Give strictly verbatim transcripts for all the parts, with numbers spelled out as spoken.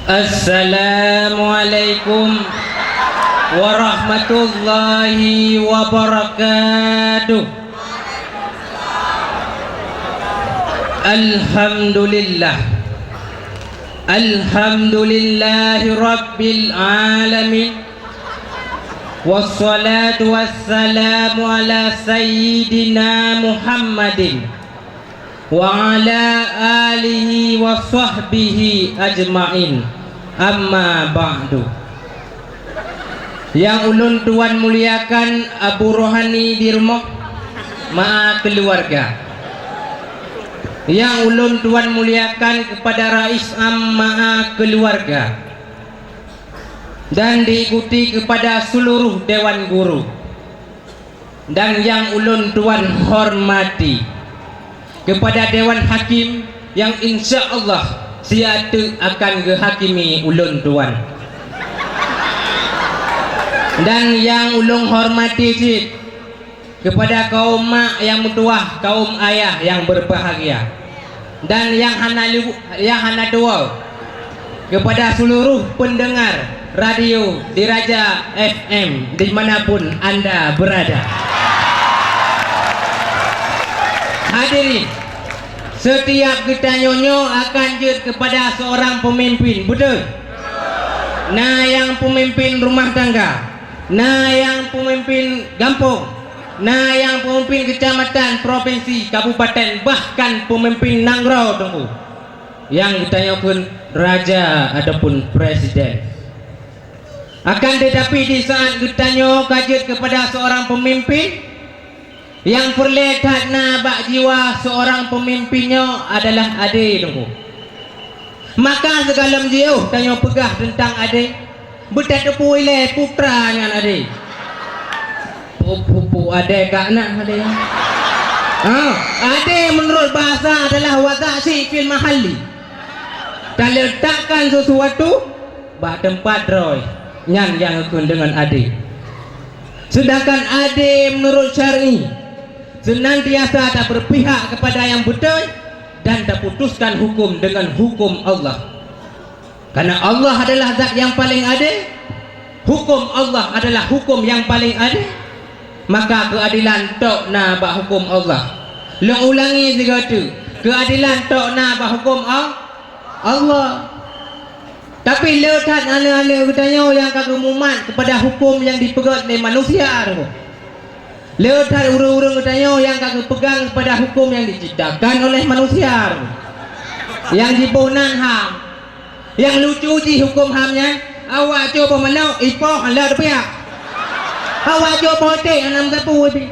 Assalamualaikum warahmatullahi wabarakatuh. Alhamdulillah. Alhamdulillahi rabbil alamin. Wassalatu wassalamu ala sayyidina Muhammadin wa ala alihi wa sahbihi ajma'in. Amma ba'du. Nyang ulôn tuan muliakan Abu Rohani di rumoh, ma keuluwarga. Nyang ulôn tuan muliakan keupada Rais Am ma keuluwarga. Dan diikuti keupada seuluruh dewan guru. Dan nyang ulôn tuan hormati keupada dewan hakim nyang insya Allah siat teuk akan geuhakimi ulôn tuan. Dan nyang ulôn hormati cit keupada kaum mak nyang meutuwah, kaum ayah nyang beubahgia. Dan nyang hana lu-, nyang hana tuwoe, keupada seuluruh peundeungar Radio Diraja F M di mana pun anda beurada. Hadirin, seutiap geutanyoe nyoe akan jeuet keupada seurang peumimpén, beutôi? Na nyang peumimpén rumoh tangga, na nyang peumimpén gampông, na nyang peumimpén keucamatan, propinsi, kabupaten, bahkan peumimpén nanggroe, Teungku. Nyang geutanyoe kheun raja ataupun presiden. Akan teutapi, di saat geutanyoe ka jeuet keupada seurang peumimpén, nyang peureulée that na bak jiwa seurang peumimpén nyoe adalah adé, Teungku. Maka sigohlom jiôh tanyoe peugah teuntang adé, beutateupeue ilée putra nyan adé. Pu-, pu-, pu-, adé ka na adé. Ha, adé meunurot bahasa adalah wadha' syai' fil mahalli. Taletakkan sesuatu bak teumpat droe, nyan nyang geukheun deungon adé. Seudangkan adé meunurot syar'i, seunantiasa tabeurpihak keupada nyang beutôi dan taputuskan huköm deungon huköm Allah. Karena Allah adalah zat nyang paleng adé, huköm Allah adalah huköm nyang paleng adé, maka keuadelan tok na bak huköm Allah. Lôn ulangi sigoe teuk, keuadelan tok na bak huköm Al-, Allah. Tapi le that aneuk-aneuk geutanyoe nyang ka geumumat keupada huköm nyang jipeugét lé manusia, le that ureuëng-ureuëng geutanyoe nyang ka geupeugang keupada huköm nyang jiciptakan oleh manusia, nyang jiboh nan ham. Nyang lucu jih huköm ham nyan, awak cok boh manok, ipoh, lheueh piak. Awak cok boh ék, hana meusapeue pih.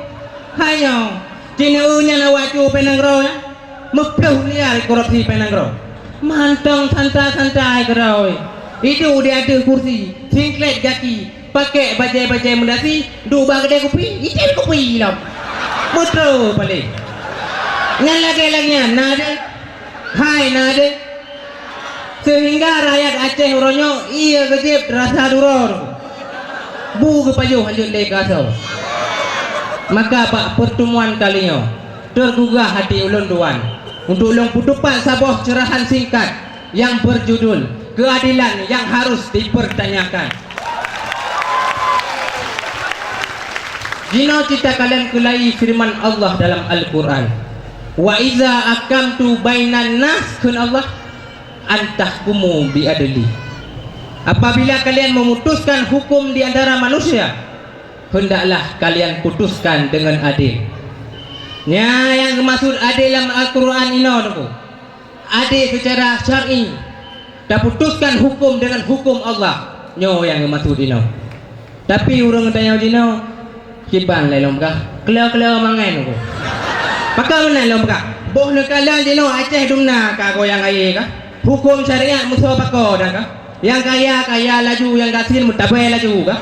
Hai nyoe, jihnyan awak cok péng nanggroe nyan, meuploh miliar korupsi péng nanggroe. Mantong santai-santai keudroe. Iduek di ateueh kursi, singklét gaki, pakék bajée-bajée meudasi, duek bak keudée kupi, item kupi lom. Meutroh paléh. Nyan lagée-lagée nyan, na deh. Hai, na deh. Seuhingga rakyat Aceh uroe nyoe ié geujieb rasa duror. Bu geupajoh hanjeuet lé keu asoe. Maka bak peurteumuan kali nyoe, teugugah até ulôn tuan untuk lôn peutupat saboh ceurahan singkat nyang beujudul Keuadelan Nyang Harôh Dipeurtanyakan. Jinoe cit takalon keulai feureuman Allah dalam Al-Qur'an, "Wa iza hakamtum bainan nas," kheun Allah, "an tahkumu bil adli." Apabila kalian memutuskan hukum di antara manusia, hendaklah kalian putuskan dengan adil. Nyan nyang geumaksud adil lam Al-Qur'an inoe, Teungku. Adil seucara syar'i, taputuskan huköm deungon huköm Allah. Nyoe nyang geumaksud inoe. Tapi ureuëng tanyoe jinoe, kiban lé lôn peugah, kleu-kleu mangai nunggu. Pakon meunan lôn peugah, boh neukalon jinoe Aceh dumna ka goyang aye ka. Huköm syariat meusoe pakoe dah ka. Nyang kaya, kaya laju, nyang gasien meutabée laju ka.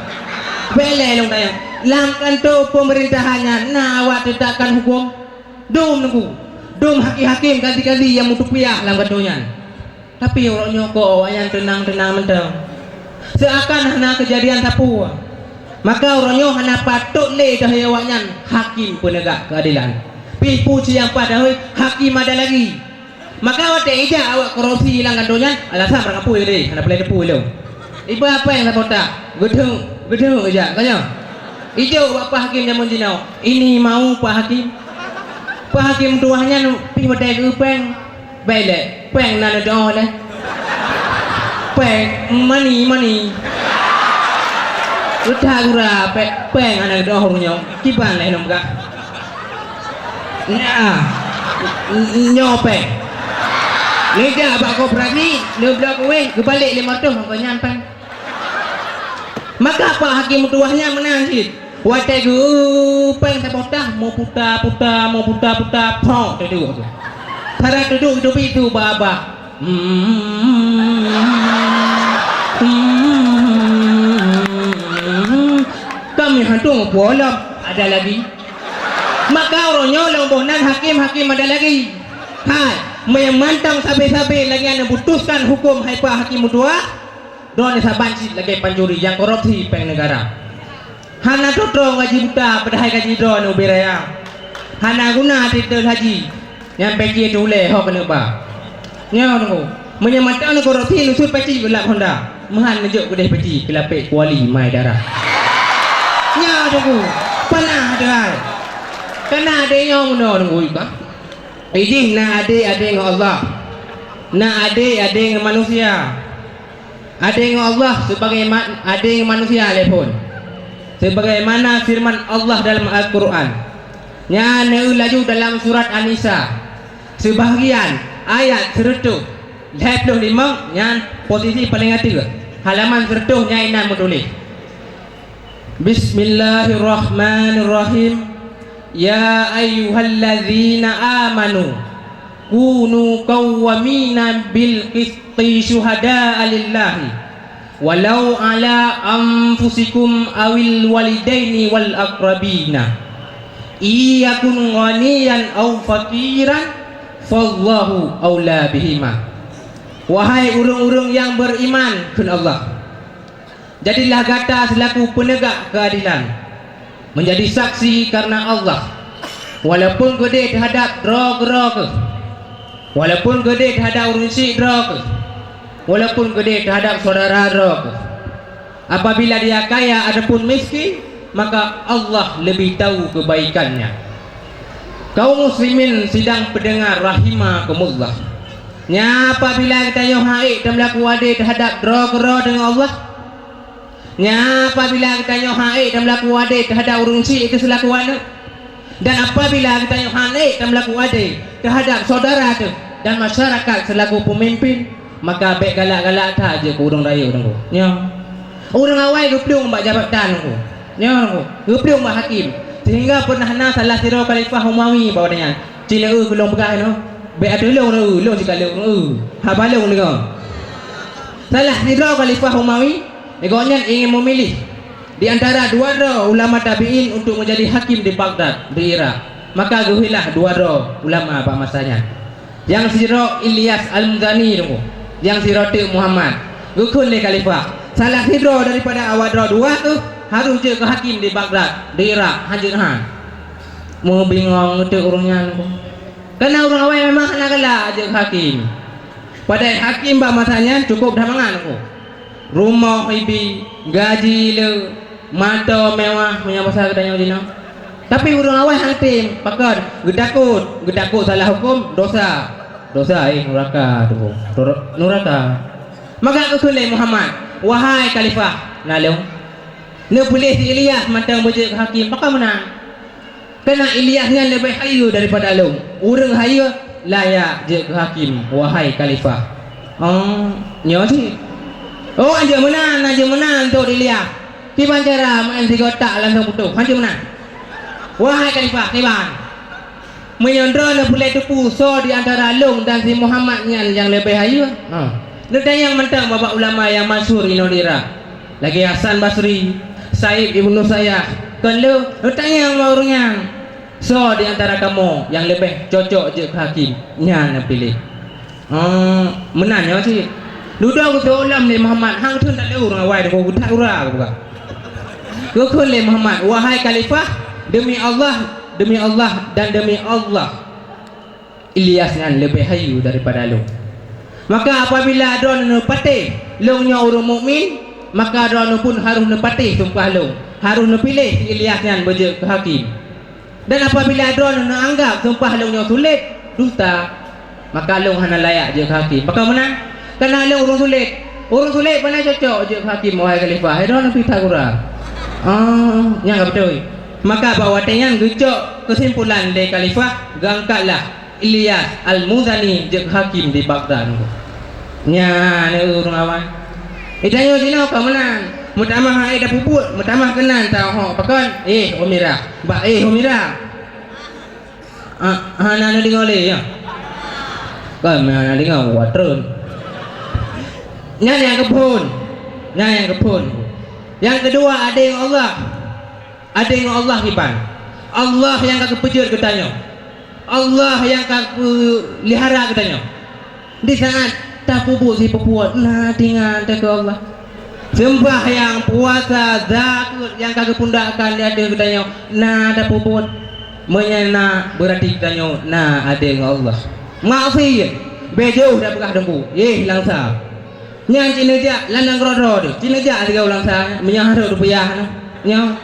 Bék lé lôn tanyoe, lam kantô peumeurintahan nyan na awak teutakkan huköm? Dum nunggu, dum hakim-hakim, kazi-kazi nyang meutupiah lam kantô nyan. Tapi uroe nyoe kok awaknyan teunang-teunang mantong, seuakan hana keujadian sapeue. Maka uroe nyoe hana patôt lé tahôi awaknyan hakim peunegak keuadelan. Pih peue nyang pat tahôi hakim ada lagi. Maka watèe ijak awak korupsi lam kantô nyan, alasan barangkapeue deh, hana peureulèe teupeu lom. Iba péng saboh tak, geudeueng, geudeueng ijak, ka nyoe. Ijok bak Pak Hakim jameun jinoe, "Ini mau, Pak Hakim." Pak Hakim tuwah nyan pih watèe geu péng. Bèk lé, péng na neudoh lé. Péng, money, money. Udah gura, péng, péng hana neudoh ureueng nyoe. Kiban lé lôn peugah. Nyoe, nyoe péng. Neujak bak koperasi, neubloe kueh, geubalek limong reutôh, mangko nyan péng. Maka Pak Hakim meutuwah nyan meunan cit. Watèe geu péng saboh tah, meuputa-puta, meuputa-puta, phok teuduek tu. Cara teuduek teubiet tu ba-ba. Hmm, hmm, kami hantu puolam ada lagi. Maka uroe nyoe lôn boh nan hakim-hakim ada lagi. Hai, meunyoe mantong sabe-sabe lagèe nyan neuputuskan huköm hai Pak Hakim meutuwah, droeneuh saban cit lagèe pancuri nyang korupsi péng neugara. Hana troe-troe gaji buta, padahai gaji droeneuh ubé raya. Hana guna titel haji, nyang peci teuh ulèe ho keuneuk ba. Nyoe teungku, meunyoe mantong neukorupsi, neusut peci geulap honda, meuhan neujok keudeh peci keu lapèk kuali mai darah. Nyoe teungku, peunah deuhai. Kana adé nyoe meunoe teungku iba. Idéh na adé-adé ngon Allah, na adé-adé ngon manusia. Adé ngon Allah seubagaimana adé ngon manusia lé phon. Seubagaimana feureuman Allah dalam Al-Qur'an, nyan neueu laju dalam surat An-Nisa, seubahgian ayat sireutôh lhèe ploh limong, nyan posisi paléng ateueh, halaman sireutôh nyan inan meutuléh. Bismillahirrahmanirrahim. Ya ayyuhalladzina amanu, kunu qawwamina bil qisti syuhada'a lillahi, walau ala anfusikum awil walidaini wal aqrabina, iyakun ghaniyan aw faqiran, fallahu aula bihima. Wahai ureuëng-ureuëng nyang beriman, kheun Allah, jadilah gata seulaku peunegak keuadelan, meunjadi saksi kareuna Allah, walaupun geudeh teuhadab droe keudroe kheueh, walaupun geudeh teuhadab ureuëng syik droe kheueh, walaupun geudeh teuhadab syedara droe kheueh. Apabila dia kaya ataupun miskin, maka Allah leubeh tahu keubaikannya. Kaum muslimin sidang peudeungoe rahimakumullah. Nyan apabila geutanyoe han ék tameulaku adé teuhadab droe keudroe deungon Allah, nyan apabila geutanyoe han ék tameulaku adé teuhadab ureuëng syik teuh seulaku aneuëk, dan apabila geutanyoe han ék tameulaku adé teuhadab syedara teuh dan masyarakat seulaku peumimpin, maka bék galak-galak that jeuet keu ureuëng rayeuk teungku. Nyoe. Ureuëng awai geuplueng bak jabatan teungku. Nyoe teungku, geuplueng bak hakim. Sehingga pernah na salah sidroe khalifah Umawi bak watée nyan. Ci lôn peugah inoe, bék ateueh lôn, lôn sikalon, haba lôn deungoe. Salah sidroe khalifah Umawi, gobnyan ingin memilih di antara dua droe ulama tabi'in untuk menjadi hakim di Baghdad, di Irak. Maka geuhilah dua droe ulama bak masa nyan. Nyang sidroe Ilyas Al-Muzani teungku, nyang sidroe teuk Muhammad. Geukheun lé khalifah, salah sidroe daripada awak droe dua teuh harôh jeuet keu hakim di Baghdad, di Irak, hanjeuet han. Meubingong teuk ureuëng nyan teungku. Kareuna ureuëng awai memang hana galak jeuet keu hakim. Padahai hakim bak masa nyan cukôp that mangat teungku. Rumoh ibi, gaji le, moto mewah, meunyoe basa geutanyoe jinoe. Tapi ureuëng awai han tem, pakon? Geutakot, geutakot salah huköm, dosa. Dosa, eh, nuraka tu. Nuraka. Maka geukheun lé Muhammad, "Wahai khalifah, na lôn. Neupiléh si Ilyas mantong beujeuet keu hakim, pakon meunan?" Kareuna Ilyas nyan leubeh hayeue daripada lôn. Ureuëng hayeue layak jeuet keu hakim, wahai khalifah. Oh, nyoe cit. Oh, hanjeuet meunan, hanjeuet meunan, Teungku Ilyas. Kiban cara meu'en sigoe tak langsong putôh. Hanjeuet meunan. Wahai khalifah, kiban. Meunyoe droeneuh peureulée teupeu soe di antara lôn dan si Muhammad nyan nyang leubeh hayeue, ha, neutanyong mantong bak ulama nyang masyhur inoe di Irak. Lagée Hasan Basri, Said Ibnu Musayyab, kon lôn, neutanyong bak ureuëng nyan, "Soe di antara kamoe nyang leubeh cocok jeuet keu hakim?" Nyan neupiléh. Oh, meunan nyoe cit. Dudoe geuteu'oh lom lé Muhammad, han keuteun that lé ureuëng awai, geutak ura geupeugah. Geukheun lé Muhammad, "Wahai khalifah, demi Allah, demi Allah, dan demi Allah." Ilyas nyan leubeh hayeu daripada lôn. Maka apabila droeneuh neupatéh lôn nyoe ureuëng mukmin, maka droeneuh pun harôh neupatéh sumpah lôn, harôh neupiléh si Ilyas nyan beujeuet keu hakém. Dan apabila droeneuh neuanggab sumpah lôn nyoe sulet, dusta, maka lôn hana layak jeuet keu hakém. Pakon meunan? Kareuna lôn ureuëng sulet. Ureuëng sulet hana cocok jeuet keu hakém, wahai khalifah. Hai droeneuh pih that gura. Ah, nyang ka beutôi. Maka bak watée nyan geucok keusimpulan lé khalifah, geuangkatlah Ilyas Al-Muzani jeuet keu hakém di Baghdad. Nyan ureuëng awai. Geutanyoe sinoe ka meunan. Meutamah hai tapeubuet, meutamah keunan tahok pakon? Eh, Umirah. Bak eh, Umirah. Ah, hana neudeungoe lé, ya? Kan hana deungoe, watreun. Nyan nyang keuphon. Nyan nyang keuphon. Nyang keudua, adé ngon Allah. Adé ngon Allah kiban. Allah nyang ka geupeujeuet geutanyoe. Allah nyang ka peulihara geutanyoe. Di saát tapeubuet sipeubuet, na teuingat teuh keu Allah. Seumbahyang, puasa, zakeuet nyang ka geupeundakkan di ateueh geutanyoe, na tapeubuet. Meunyoe na, beurati geutanyoe na adé ngon Allah. Maksiet, bék jeuet tapeugah teungku, yeh langsa. Nyan cit neujak lam nanggroe droe teuh, cit neujak sigoe langsa, meunyoe harôh rupiah nyoe.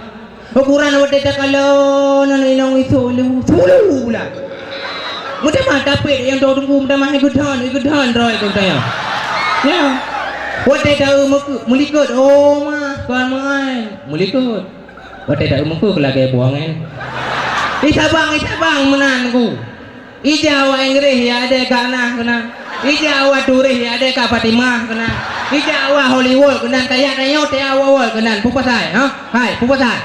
Ukuran watée takalon aneuk inong isok leuh, sepuluh bulan. Meutamah tapet nyang dua teungku, meutamah ikeudan, ikeudan droe ikeudan. Ya. Watée taeu meuke-, meulikot, oh mah, kon meuai, meulikot. Watée taeu meuke lagée buangan. Isabang, isabang meunan ku. Ija awak Inggréh ya adé ka Anah keunan. Ija awak Turéh ya adé ka Fatimah keunan. Ija awak Hollywood keunan, tajak tanyoe teuh awak Wall keunan. Peue pasai, ha? Hai, peue pasai?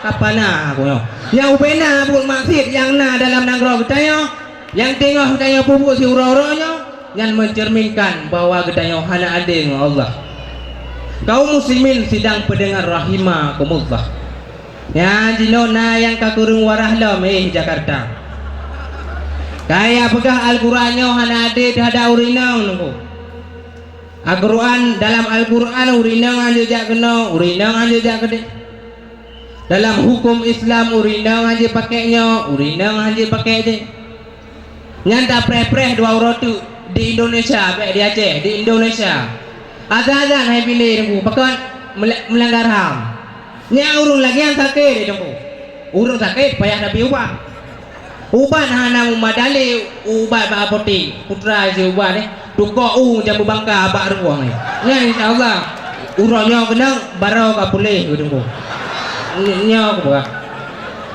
Ka pana aku nyoe. Nyang ubena buet maksiet nyang na dalam nanggroe geutanyoe, nyang teungoh geutanyoe peubuet siuroe-uroe nyoe, nyan mencerminkan bahwa geutanyoe hana adé ngon Allah. Kaum muslimin sidang peudeungar rahimakumullah. Nyan jinoe na nyang ka kureueng waras lom, eh, Jakarta. Kaya peugah Al-Quran nyoe hana adé teuhadap ureuëng inong teungku. Al-Quran, dalam Al-Quran ureuëng inong hana jijak keunoe, ureuëng inong hana jijak keudeh. Dalam huköm Islam ureuëng inong hana jipakée nyoe, ureuëng inong hana jipakée jéh. Nyan tapreh-preh dua uroe teuk di Indonesia, bék di Aceh, di Indonesia. Azan-azan hai bilé teungku, pakon meula-, meulanggar ham. Nyan ureuëng lagée nyan sakét teungku. Ureuëng sakét payah tabi ubat. Ubat hana meumadali ubat bak apotek. Putra si ubat eh, tukok u nyang beubangka bak ruwang eh. Nyan insya Allah uroe nyoe keunong barô ka puléh teungku. Ny-, nyoe kupeugah.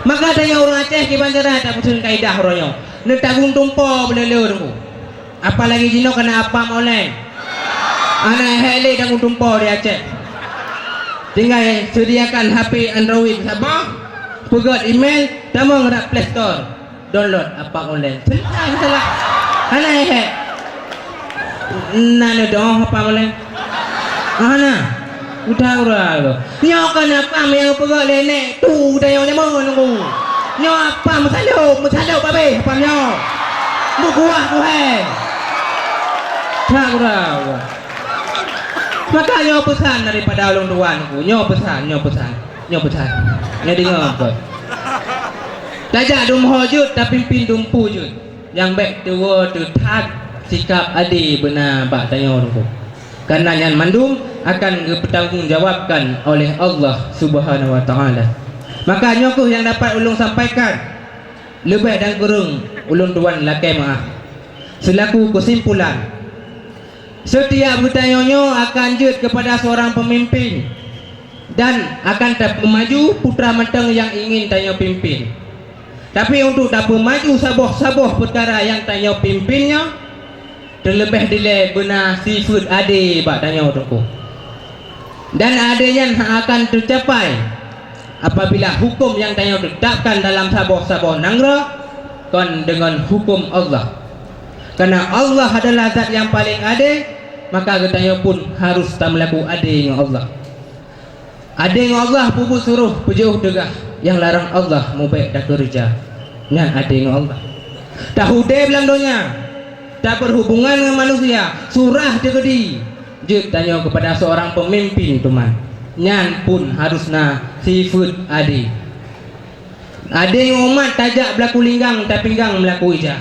Maka tanyoe ureuëng Aceh kiban cara tapeutheun kaidah uroe nyoe. Neutagun tumpo beuleu-leu teungku. Apalagi jinoe kana apam online. Hana hék lé tagun tumpo di Aceh. Tinggai sediakan H P Android saboh, peugét email, tamong rab Play Store, download apam online. Selesai masalah. Hana hék. Na neudoh apam online. Hana. Udah udah. Nyoe kan apam nyang peugah lé nek tu dayong nyaman nunggu. Nyoe apam meusalok, meusalok babeh apam nyoe. Meukuah kuhai. Tak udah. Maka nyoe pesan daripada ulôn tuan ku. Nyoe pesan, nyoe pesan, nyoe pesan. Nyoe deungoe beutôi. Tajak dum ho jeuet, tapimpin dum pu jeuet. Nyang bék tuwoe teuthat sikab adé beuna bak tanyoe teungku. Kareuna nyan mandum akan geupeutanggong jawabkan oleh Allah Subhanahu wa Taala. Maka nyoe kheueh nyang dapat ulôn sampaikan, leubeh dan kureueng ulôn tuan lakée meuáh. Seulaku keusimpulan, seutiab geutanyoe nyoe akan jeuet keupada seurang peumimpin dan akan tapeumaju putra mantong nyang ingin tanyoe pimpin. Tapi untuk tapeumaju saboh-saboh peukara nyang tanyoe pimpin nyoe, teuleubeh dilée beuna sifeuet adé bak tanyoe teungku. Dan adé nyan hana akan teucapai apabila huköm nyang tanyoe teutapkan dalam saboh-saboh nanggroe kon deungon huköm Allah. Kareuna Allah adalah zat nyang paleng adé, maka geutanyoe pun harôh tameulaku adé ngon Allah. Adé ngon Allah peubuet suroh, peujiôh teugah, nyang larang Allah mubék takeureuja. Nyan adé ngon Allah. Taudeb lam donya, tabeurhubongan ngon manusia, surah teukeudi, jeuet tanyoe keupada seurang peumimpin teuma. Nyan pun harôh na sifeuet adé. Adé ngon umat tajak beulaku linggang, tapinggang meulaku ija.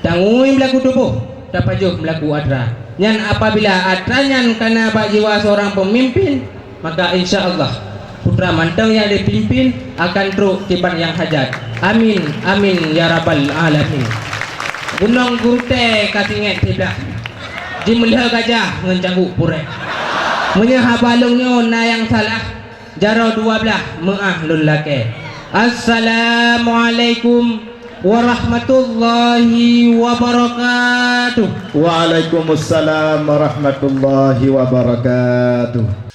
Tangui beulaku tuboh, tapajoh beulaku atra. Nyan apabila atra nyan kana bak jiwa seurang peumimpin, maka insya Allah putra mantong nyang jipimpin akan trok kiban nyang hajat. Amin, amin ya rabbal alamin. Gunong Gurutée ka singét siblah, jimeulheueh gajah ngon cangguek puréh. Meunyoe haba lôn nyoe na nyang salah, jaroe dua blaih meuáh lôn lakée. Assalamualaikum warahmatullahi wabarakatuh. Waalaikumsalam warahmatullahi wabarakatuh.